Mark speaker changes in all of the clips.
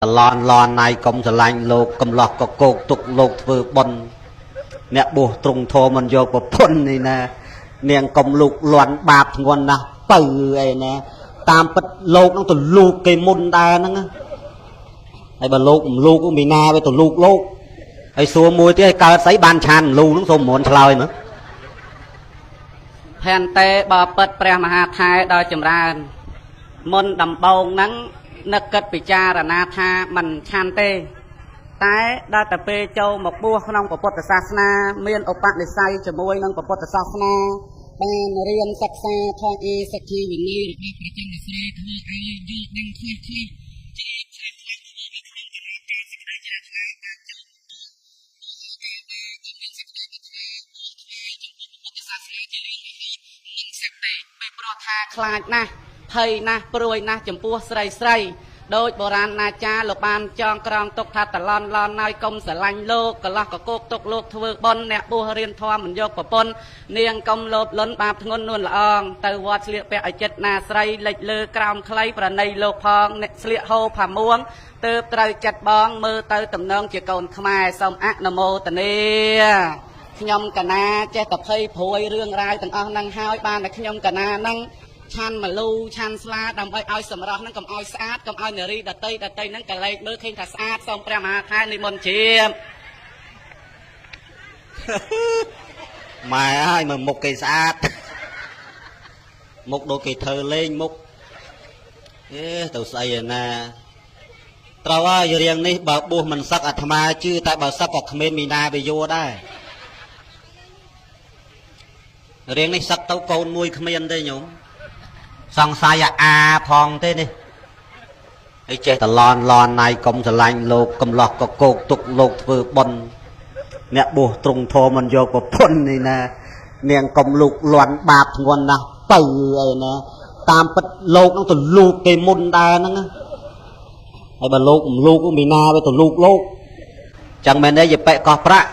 Speaker 1: ឡនឡនណៃកុំស្រឡាញ់លោកកំឡោះកកោកទុកលោកធ្វើបុណ្យអ្នកបួសទ្រង់ធមមិនយកប្រពន្ធនេះណានាងកុំលូកលាន់បាបធ្ងន់ណាស់ពៅអីណាតាមពិតលោកនឹងទៅលូកគេមុនដែរហ្នឹងហើយបើលោកមិនលូកមីណាវាទៅលូកលោកហើយសួរមួយទៀតឲ្យកើតស្អីបានឆានលូហ្នឹងសូមមុនឆ្លើយមើល
Speaker 2: ផែនតេបពិតព្រះមហាថែដល់ចម្រើនមុនដំបងហ្នឹងនឹកគិតពិចារណាថាមិនឆានទេតែដល់តែពេលចូលមកបួសក្នុងពុទ្ធសាសនាមានឧបនិស្ស័យជាមួយនឹងពុទ្ធសាសនាបានរៀនសិក្សាធម៌អេសិក្ខាវិន័យរបស់ព្រះចិនស្រីធ្វើឲ្យយល់ដឹងខ្លះខ្លះជ្រាបខ្លះខ្លះធ្វើឲ្យក្នុងចំណោមការសេចក្តីជ្រះថ្លាបានចូលមកក៏មានសេចក្តីប្រាថ្នាបួសថ្វាយចំពោះពុទ្ធសាសនាជារៀងរហូតមិនសឹកទេពេលព្រោះថាខ្លាចណាស់ភ័យណាស់ព្រួយណាស់ចំពោះស្រីស្រីដោយបុរាណណាចារលោកបានចងក្រងទុកថាតឡន់ឡន់ហើយកុំស្រឡាញ់លោកកលោះកកោកទុកលោកធ្វើបុណ្យអ្នកបួសរៀនធម៌មិនយកប្រពន្ធនាងកុំលោភលន់បាបធ្ងន់នួនល្អងទៅវត្តស្លៀកពាក់ឲ្យចិត្តណាស្រីលិចលើក្រោមខ្លីប្រណីលោកផងអ្នកស្លៀកហូផាមួងទើបត្រូវចិត្តបងមើលទៅតំណងជាកូនខ្មែរសូមអនុមោទនាខ្ញុំកណាចេះតែភ័យព្រួយរឿងរ៉ាវទាំងអស់ហ្នឹងហើយបានតែខ្ញុំកណាហ្នឹងឆាន់មលូឆាន់ស្លាដើម្បីឲ្យសម្រស់ហ្នឹងកុំឲ្យស្អាតកុំឲ្យនារីដតីដតីហ្នឹងកលែកមើលឃើញថាស្អាតសូមព្រះមហាថែនិមន្តជា
Speaker 1: ម៉ែហើយមើលមុខគេស្អាតមុខដូចគេធ្វើលេងមុខអេទៅស្អីឯណាត្រូវហើយរៀងនេះបើបួសមិនសឹកអាត្មាជឿតែបើសឹកក៏គ្មានមីណាវាយោដែររៀងនេះសឹកទៅកូនមួយគ្មានទេញោមសង្ស័យអាផងទេនេះហើយចេះតឡនឡនណៃកុំស្រឡាញ់លោកកំឡោះកកោកទុកលោកធ្វើបុណ្យអ្នកបួសទ្រង់ធម៌មិនយកប្រពន្ធនេះណានាងកុំលូកលាន់បាបធ្ងន់ណាស់ពៅអីណាតាមពិតលោកនឹងទៅលូកគេមុនដែរហ្នឹងហើយបើលោកមិនលូកមីណាវាទៅលូកលោកចឹងមែនទេយាយប៉ែកកោះប្រាក់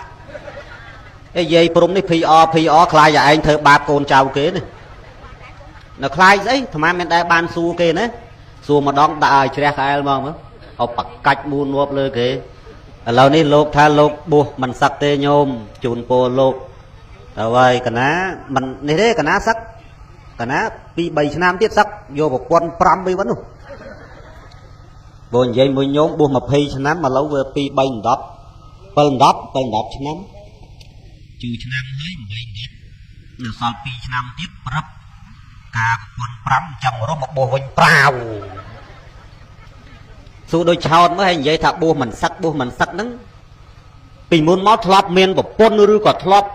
Speaker 1: ឯយាយព្រំនេះ PR PR ខ្លាចឲ្យឯងធ្វើបាបកូនចៅគេនេះនៅខ្លាចស្អីអាត្មាមានដែលបានសួរគេណាសួរម្ដងដាក់ឲ្យជ្រះក្អែលហ្មងអបកាច់មូនងាប់លើគេឥឡូវនេះលោកថាលោកបួសមិនសឹកទេញោមជូនពរលោកទៅហើយកណាមិននេះទេកណាសឹកកណា2 3ឆ្នាំទៀតសឹកយកប្រពន្ធ5វិញនោះបើនិយាយមួយញោមបួស20ឆ្នាំឥឡូវវា2 3 10 7 10 7 10ឆ្នាំជូរឆ្នាំហើយ8 10នៅសល់2ឆ្នាំទៀតព្រឹបការប្រពន្ធ5ចាំរស់មកបួសវិញប្រាវសួរដូចឆោតមើលហើយនិយាយថាបួសមិនសឹកបួសមិនសឹកហ្នឹងពីមុនមកធ្លាប់មានប្រពន្ធឬក៏ធ្លាប់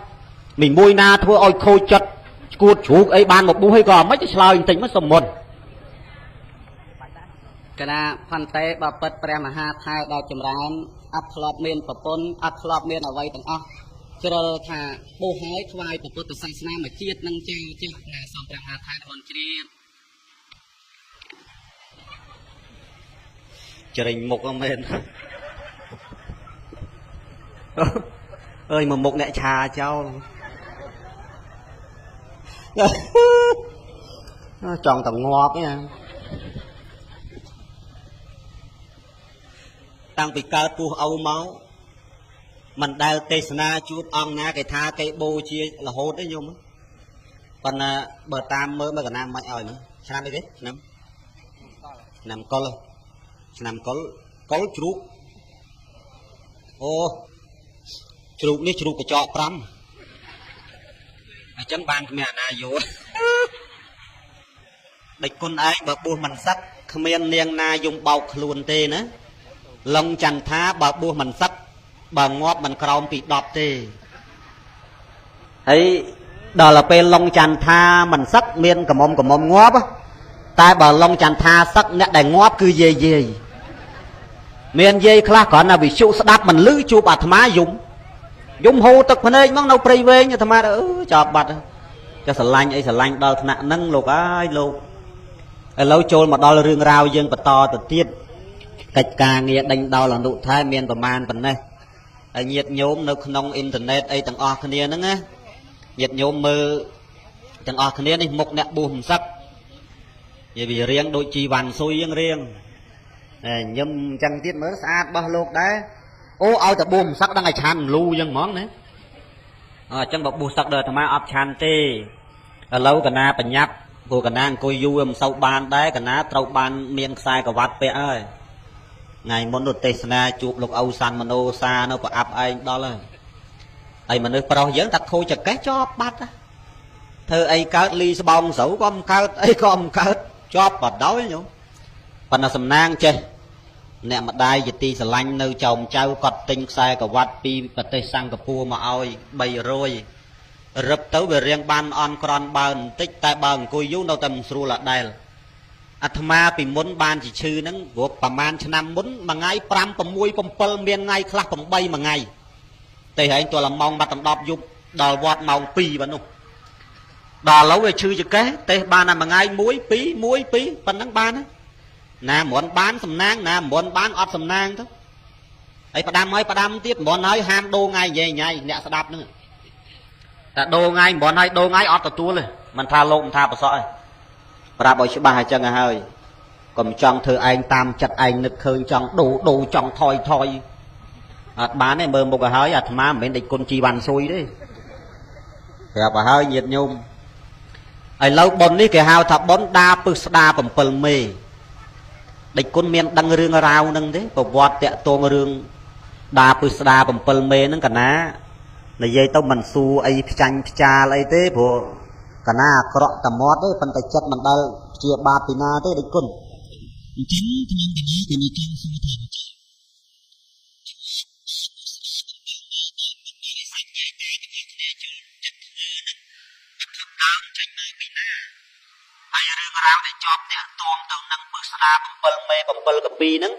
Speaker 1: មីមួយណាធ្វើឲ្យខូចចិត្តឈួតជ្រូកអីបានមកបួសអីក៏មិនឆ្លើយបន្តិចមកសុំមុនក
Speaker 2: ណាផន្តេបពិតព្រះមហាថែដល់ចម្រើនអត់ធ្លាប់មានប្រពន្ធអត់ធ្លាប់មានអ្វីទាំងអស់ជ្រុលថាបួសហើយថ្វាយពុទ្ធសាសនាមួយជាតិនឹងចៅចេះណាសូមព្រះមហាថែដល់ជ្រាប
Speaker 1: ច្រិញមុខហ្នឹងមែនអើយមកមុខអ្នកឆាចោលចង់តែងាប់ហ្នឹងតាំងពីកើតពោះឪមកមិនដែលទេសនាជួបអង្គណាគេថាគេបូជារហូតទេញោមប៉ុន្តែបើតាមមើលមើលកណាមិនឲ្យនោះឆ្នាំអីទេឆ្នាំឆ្នាំកុលឆ្នាំកុលកុលជ្រូកអូជ្រូកនេះជ្រូកកញ្ចក់5អញ្ចឹងបានគ្មានអាណាយោដេចគុណឯងបើបួសមិនសឹកគ្មាននាងណាយំបោកខ្លួនទេណាឡុងចន្ទថាបើបួសមិនសឹកបើងាប់មិនក្រោមពី10ទេហើយដល់ពេលឡុងចន្ទថាមិនសឹកមានកំមុំកំមុំងាប់តែបើឡុងចន្ទថាសឹកអ្នកដែលងាប់គឺយាយយាយមានយាយខ្លះគ្រាន់តែវិសុស្ដាប់មិនលឺជួបអាត្មាយំយំហូរទឹកភ្នែកហ្មងនៅព្រៃវែងអាត្មាអឺចប់បាត់ចុះស្រឡាញ់អីស្រឡាញ់ដល់ថ្នាក់ហ្នឹងលោកអើយលោកឥឡូវចូលមកដល់រឿងរ៉ាវយើងបន្តទៅទៀតកិច្ចការងារដេញដោលអនុថែមានប្រមាណប៉ុណ្ណេះហើយញាតិញោមនៅក្នុងអ៊ីនធឺណិតអីទាំងអស់គ្នាហ្នឹងណាញាតិញោមមើលទាំងអស់គ្នានេះមុខអ្នកបួសមិនសឹកនិយាយវារៀងដូចជីវ៉ាន់ស៊ុយហ្នឹងរៀង ញឹមអញ្ចឹងទៀតមើលស្អាតរបស់លោកដែរអូឲ្យតែបួសសឹកដឹងឲ្យឆានលូអញ្ចឹងហ្មងណាអញ្ចឹងបើបួសសឹកដល់អាត្មាអត់ឆានទេឥឡូវកណាបញ្ញាប់ព្រោះកណាអង្គុយយូរមិនសូវបានដែរកណាត្រូវបានមានខ្សែក្រវ៉ាត់ពាក់ហើយថ្ងៃមុនទៅទេសនាជួបលោកឪសាន់មនោសានៅប្រអាប់ឯងដល់ហើយហើយមនុស្សប្រុសយើងតែខូចចកេះជាប់បាត់ធ្វើអីកើតលីស្បោងស្រូវក៏មិនកើតអីក៏មិនកើតជាប់បដោយញោមប៉ុន្តែសំណាងចេះអ្នកម្ដាយជាទីស្រឡាញ់នៅចោមចៅគាត់ទិញខ្សែក្រវ៉ាត់ពីប្រទេសសិង្ហបុរីមកឲ្យ300រឹបទៅវារៀងបានអន់ក្រន់បើបន្តិចតែបើអង្គុយយូរនៅតែមិនស្រួលអដែលអាត្មាពីមុនបានជាឈឺហ្នឹងព្រោះប្រហែលឆ្នាំមុនមួយថ្ងៃ5 6 7មានថ្ងៃខ្លះ8មួយថ្ងៃតែហែងទល់តែម៉ោងបាត់ដណ្ដប់យប់ដល់វត្តម៉ោង2បាទនោះដល់ឥឡូវវាឈឺចកេះទេបានតែមួយថ្ងៃ1 2 1 2ប៉ុណ្ណឹងបានណាមិនបានសំណាងណាមិនបានអត់សំណាងទៅហើយផ្ដាំហើយផ្ដាំទៀតមិនហើយហាមដូរថ្ងៃញ៉ៃញ៉ៃអ្នកស្ដាប់ហ្នឹងតែដូរថ្ងៃមិនហើយដូរថ្ងៃអត់ទទួលទេមិនថាលោកមិនថាប្រសក់ទេប្រាប់ឲ្យច្បាស់អញ្ចឹងហើយកុំចង់ធ្វើឯងតាមចិត្តឯងនឹកឃើញចង់ដូរដូរចង់ថយថយអត់បានទេមើលមុខឲ្យហើយអាត្មាមិនមែនដេចគុណជីវ៉ាន់ស៊ុយទេប្រាប់ឲ្យហើយញាតិញោមឥឡូវប៉ុននេះគេហៅថាប៉ុនដាពឹស្ដា7មេដេចគុណមានដឹងរឿងរ៉ាវហ្នឹងទេប្រវត្តិតាក់ទងរឿងដាពឹស្ដា7មេហ្នឹងកណានិយាយទៅមិនស៊ូអីផ្ចាញ់ផ្ចាលអីទេព្រោះកណាអាក្រក់តែមាត់ទេប៉ុន្តែចិត្តមិនដែលជាបាបពីណាទេដេចគុណអញ្ចឹងខ្ញុំកណាក៏និយាយសួរថា7មេ7កពីហ្នឹង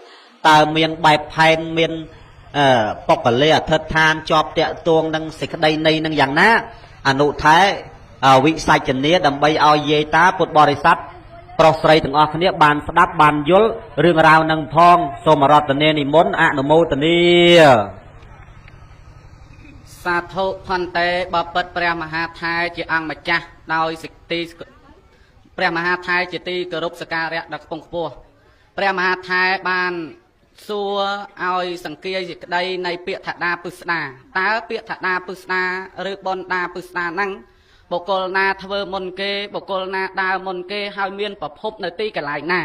Speaker 1: តើមានបែបផែនមានបុគ្គលិអធិដ្ឋានជាប់តាក់ទងនឹងសេចក្តីនៃនឹងយ៉ាងណាអនុថែវិសាចនាដើម្បីឲ្យយាយតាពុទ្ធបរិស័ទប្រុសស្រីទាំងអស់គ្នាបានស្ដាប់បានយល់រឿងរ៉ាវនឹងផងសូមរតនានិមន្តអនុមោទនា
Speaker 2: សាធុផន្តេបពិតព្រះមហាថែជាអង្គម្ចាស់ដោយសេចក្តីព្រះមហាថែជាទីគោរពសក្ការៈដ៏ខ្ពង់ខ្ពស់ព្រះមហាថែបានសួរឲ្យសង្គាយសេចក្តីនៃពាក្យថាដាពឹស្ដាតើពាក្យថាដាពឹស្ដាឬបុណ្យដាពឹស្ដាហ្នឹងបុគ្គលណាធ្វើមុនគេបុគ្គលណាដើរមុនគេហើយមានប្រភពនៅទីកន្លែងណា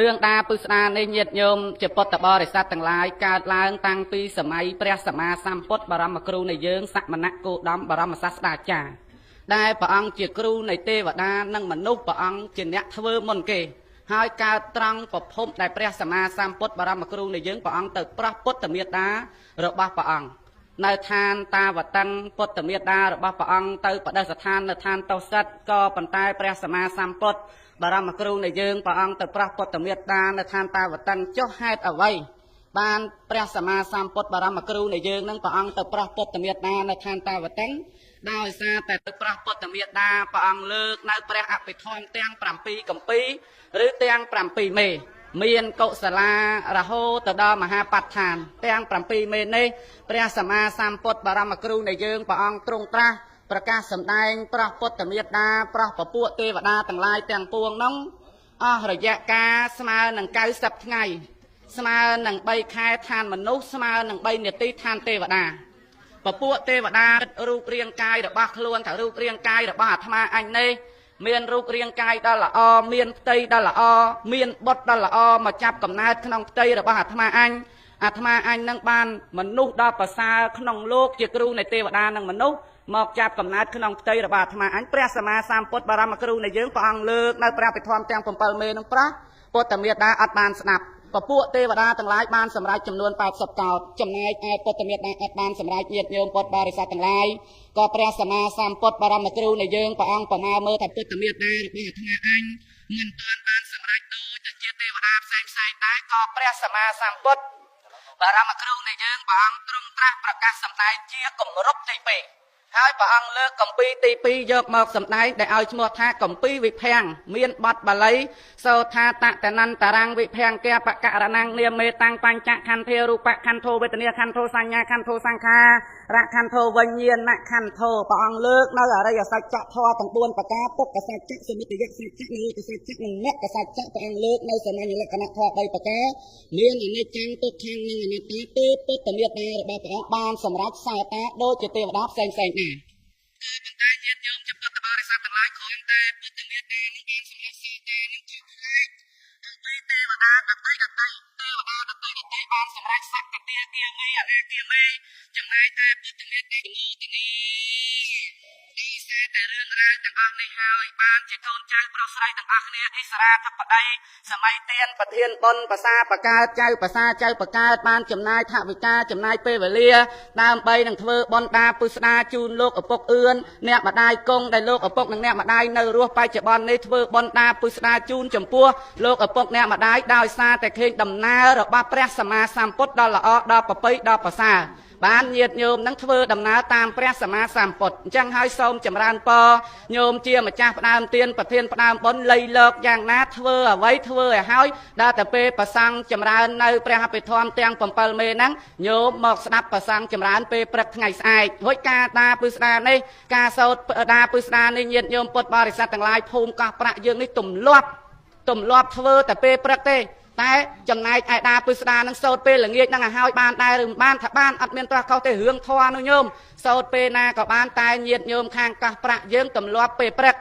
Speaker 2: រឿងដាពឹស្ដានេះញាតិញោមជាពុទ្ធបរិស័ទទាំងឡាយកើតឡើងតាំងពីសម័យព្រះសម្មាសម្ពុទ្ធបរមគ្រូនៃយើងសមណៈគោតមបរមសាស្តាចារ្យដែលព្រះអង្គជាគ្រូនៃទេវតានិងមនុស្សព្រះអង្គជាអ្នកធ្វើមុនគេហើយកើតត្រង់ប្រភពដែលព្រះសម្មាសម្ពុទ្ធបរមគ្រូនៃយើងព្រះអង្គទៅប្រោះពុទ្ធមេត្តារបស់ព្រះអង្គនៅឋានតាវតឹងពុទ្ធមេត្តារបស់ព្រះអង្គទៅបដិស្ថាននៅឋានតោសិតក៏ប៉ុន្តែព្រះសម្មាសម្ពុទ្ធបរមគ្រូនៃយើងព្រះអង្គទៅប្រោះពុទ្ធមេត្តានៅឋានតាវតឹងចុះហេតុអ្វីបានព្រះសម្មាសម្ពុទ្ធបរមគ្រូនៃយើងនឹងព្រះអង្គទៅប្រោះពុទ្ធមេត្តានៅឋានតាវតឹងដោយសារតែទៅប្រោះពុទ្ធមេត្តាព្រះអង្គលើកនៅព្រះអភិធម្មទាំង7កម្ពីឬទាំង7មេមានកុសលារហូតទៅដល់មហាបដ្ឋានទាំង7មេនេះព្រះសម្មាសម្ពុទ្ធបរមគ្រូនៃយើងព្រះអង្គទ្រង់ត្រាស់ប្រកាសសម្ដែងប្រោះពុទ្ធមេត្តាប្រោះពពួកទេវតាទាំងឡាយទាំងពួងនោះអស់រយៈកាលស្មើនឹង90ថ្ងៃស្មើនឹង3ខែឋានមនុស្សស្មើនឹង3នាទីឋានទេវតាពពួកទេវតារូបរាងកាយរបស់ខ្លួនថារូបរាងកាយរបស់អាត្មាអញនេះមានរូបរាងកាយដ៏ល្អមានផ្ទៃដ៏ល្អមានបុត្រដ៏ល្អមកចាប់កំណើតក្នុងផ្ទៃរបស់អាត្មាអញអាត្មាអញនឹងបានមនុស្សដ៏ប្រសើរក្នុងលោកជាគ្រូនៃទេវតានិងមនុស្សមកចាប់កំណើតក្នុងផ្ទៃរបស់អាត្មាអញព្រះសម្មាសម្ពុទ្ធបរមគ្រូនៃយើងព្រះអង្គលើកនៅព្រះពិធម្មទាំង7មេនឹងប្រះពុទ្ធមេត្តាអត់បានស្ដាប់ពពួកទេវតាទាំងឡាយបានសម្រេចចំនួន80កោដចំណែកឯពុទ្ធមេត្តាអត់បានសម្រេចញាតិញោមពុទ្ធបរិស័ទទាំងឡាយក៏ព្រះសម្មាសម្ពុទ្ធបរមគ្រូនៃយើងព្រះអង្គប្រមាមើលថាពុទ្ធមេត្តារបស់អាត្មាអញមិនទាន់បានសម្រេចដូចទៅជាទេវតាផ្សេងផ្សេងដែរក៏ព្រះសម្មាសម្ពុទ្ធបរមគ្រូនៃយើងព្រះអង្គទ្រង់ត្រាស់ប្រកាសសម្ដែងជាគម្រប់ទី2ហើយព្រះអង្គលើកកម្ពីទី2យកមកសម្ដែងដែលឲ្យឈ្មោះថាកម្ពីវិភាំងមានបទបាលីសោថាតតនន្តរាំងវិភាំងគាបករណងនាមេតាំងបញ្ចខន្ធារូបខន្ធោវេទនាខន្ធោសញ្ញាខន្ធោសង្ខា រខន្ធោវិញ្ញាណខន្ធោព្រះអង្គលើកនៅអរិយសច្ចធម៌ទាំង4ប្រការពុក្ខសច្ចៈសមុទយសច្ចៈនិរោធសច្ចៈនិងមគ្គសច្ចៈព្រះអង្គលើកនៅសាមញ្ញលក្ខណៈធម៌3ប្រការមានអនិច្ចំទុក្ខំនិងអនត្តាទេពុទ្ធមេត្តារបស់ព្រះអង្គបានសម្រេចសោតាដូចជាទេវតាផ្សេងៗដែរប៉ុន្តែញាតិញោមជាពុទ្ធបរិស័ទទាំងឡាយគ្រាន់តែពុទ្ធមេត្តានឹងបានសម្រេចសោតានឹងជាផ្លែកអំពីទេវតាដតីដតីទេវតាដតីដតីបានសម្រេចសក្តិគាមីអនាគាមីចំណែកឯពុទ្ធមេត្តាមោទនីដោយសារតែរឿងរ៉ាវទាំងអស់នេះហើយបានជាកូនចៅប្រុសស្រីទាំងអស់គ្នាអិសរាធិបតីសម័យទានប្រធានបុណ្យភាសាបកើតចៅភាសាចៅបកើតបានចំណាយថវិកាចំណាយពេលវេលាដើម្បីនឹងធ្វើបុណ្យដាពឹស្ដាជូនលោកឪពុកអឿនអ្នកម្ដាយគង់ដែលលោកឪពុកនិងអ្នកម្ដាយនៅរស់បច្ចុប្បន្ននេះធ្វើបុណ្យដាពឹស្ដាជូនចំពោះលោកឪពុកអ្នកម្ដាយដោយសារតែឃើញដំណើររបស់ព្រះសម្មាសម្ពុទ្ធដ៏ល្អដ៏ប្រពៃដ៏ប្រសើរបានញាតិញោមនឹងធ្វើដំណើរតាមព្រះសម្មាសម្ពុទ្ធអញ្ចឹងហើយសូមចម្រើនពរញោមជាម្ចាស់ផ្ដើមទានប្រធានផ្ដើមបុណ្យលៃលើកយ៉ាងណាធ្វើអ្វីធ្វើឲ្យហើយដល់តែពេលប្រសង់ចម្រើននៅព្រះអភិធម្មទាំង7មេហ្នឹងញោមមកស្ដាប់ប្រសង់ចម្រើនពេលព្រឹកថ្ងៃស្អែករួចការដាពឹស្ដានេះការសោតដាពឹស្ដានេះញាតិញោមពុទ្ធបរិស័ទទាំងឡាយភូមិកោះប្រាក់យើងនេះទម្លាប់ធ្វើតែពេលព្រឹកទេតែចំណែកឯដាពឹស្ដានឹងសោតពេលល្ងាចនឹងឲ្យហើយបានដែរឬមិនបានថាបានអត់មានប្រះខុសទេរឿងធម៌នោះញោមសោតពេលណាក៏បានតែញាតញោមខាងកោះប្រាក់យើងទម្លាប់ពេលព្រឹក។